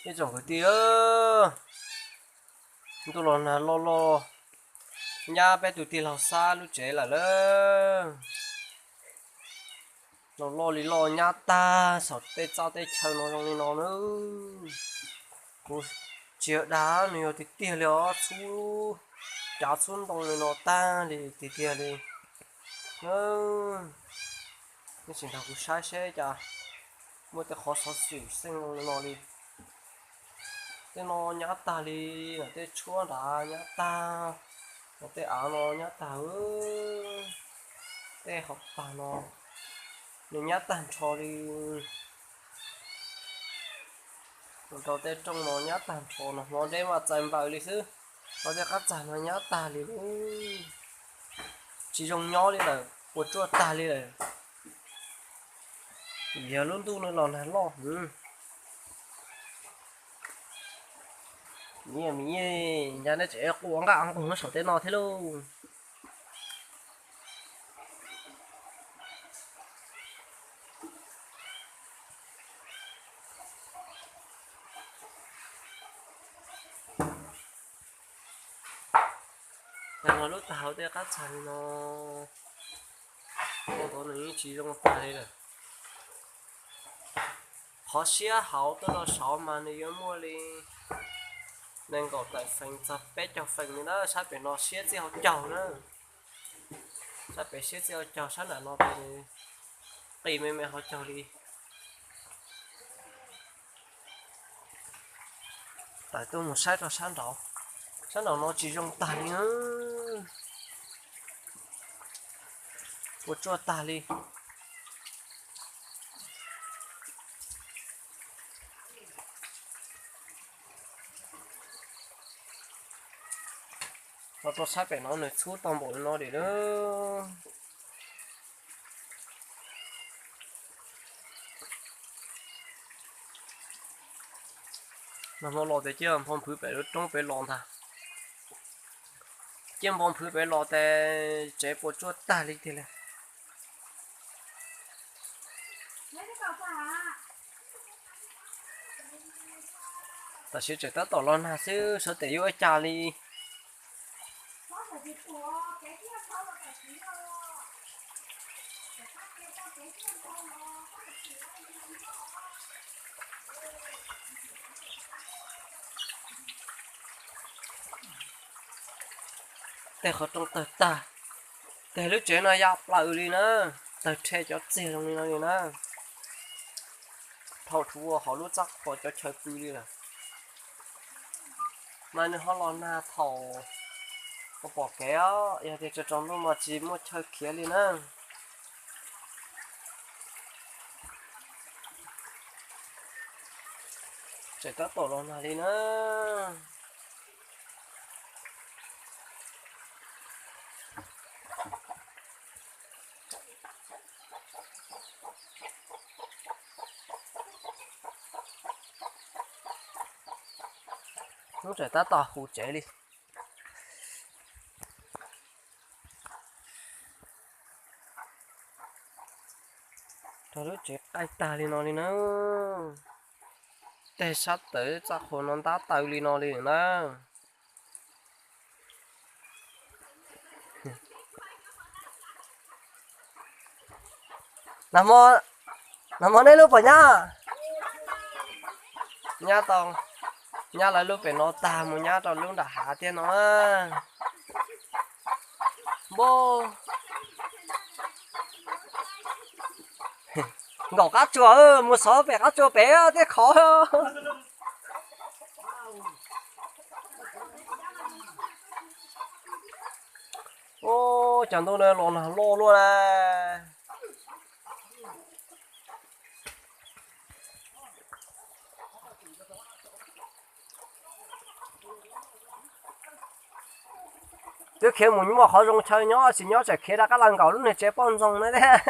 Ib tsoom kwv tij, ntuj los nag loj loj, nyab peb tus tij laug Xab lub tsev lawm lawm. Los loj li loj nyab tag saum tej txaj tej chaw no zoo li no na. Kuv tsis yog dag, nws yog tiag tiag li os, txhub cav txhub ntoo li no tag li tiag tiag li. Nej sim nrog kuv saib seb cas muaj tej qhov xov xwm xeej zoo li no li. Tej no nyab tag li, tej tshuab nrad nyab tag, tej av no nyab tag, tej hauv pag no nws nyab tag nrho li. Rau tej rooj no nyab tag nrho, nag hmo deb mas txais npaws li xwb. Rau tej qab txag no nyab tag li, tsis zoo nyob li lawm, puas tsuaj tag li lawm. Yog lub ntuj no los nag loj heev. Miv, miv, nca nej tseem quaj nqaj nqug nyob saum tej no thiab lauj. Tag no lub tag hauv tej qab txag li no, ua tau nws yeej tsis zoo tag li lawm. Qhov siab hauv tuaj los saud mas nws yuav muaj li nees nkaum tawm feem txog peb caug feem li na, sab pem no siab txij hauv caug na. Sab pem siab txij hauv caug, sab nram no ces nws qis me me hauv caug li. Tawm tuaj mus saib rau sab nraud, sab nraud no tsis zoo tag li na, puas tsuaj tag li. Los rau sab pem no nws txhub tau npaum li no li lawm. Nag hmo los ces cia nphau nphwv pem lub roob pem los ntag. Cia nphau nphwv pem los ces tsev puas tsuaj tag li tiag li. Tam sim tseem tab tom los nag xwb, sawv tes yuav ua cas li. Tej qhov rooj tawg tag, tej lub tsev no ya plaws li na, tawg rhe cov txiag zoo li no li na. Dhau rhuv ua hauv lub txaj qhua cov chaw pw li lawm. Mas nws ho los nag thaum uas pom kev os, yog tias tsaus ntuj mas tsis muaj chaw khiav li na. Tseem tab tom los nag li na. Hnub tseem tab tom hu tsev li. Rau lub tsev qaij tag li no li na. Tej sab tawm txaj qhua no ntab taw li no li na. Nag hmo neb lub puas nyab? Nyab tau, nyab lawv lub pem no tag mus nyab rau lub nram hav thiab no. Npau, nkaum qab tsuas, mus xov pem qab tsuas pem tej khov. Ub, cov ntuj no los nag loj luaj na. Twb khiav mus muaj qhov zoo chaw nyob, tsis nyob tseem khiav rov qab los nkaum lub niag tsev poj ntxoog na thiab.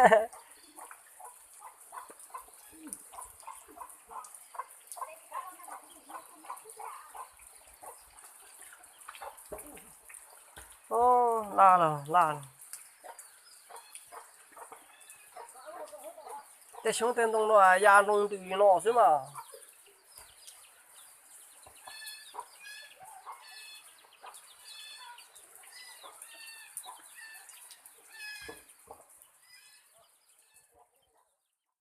Laj los laj los. Tej xyoob tej ntoo no ya nroo ntws li no xwb mas.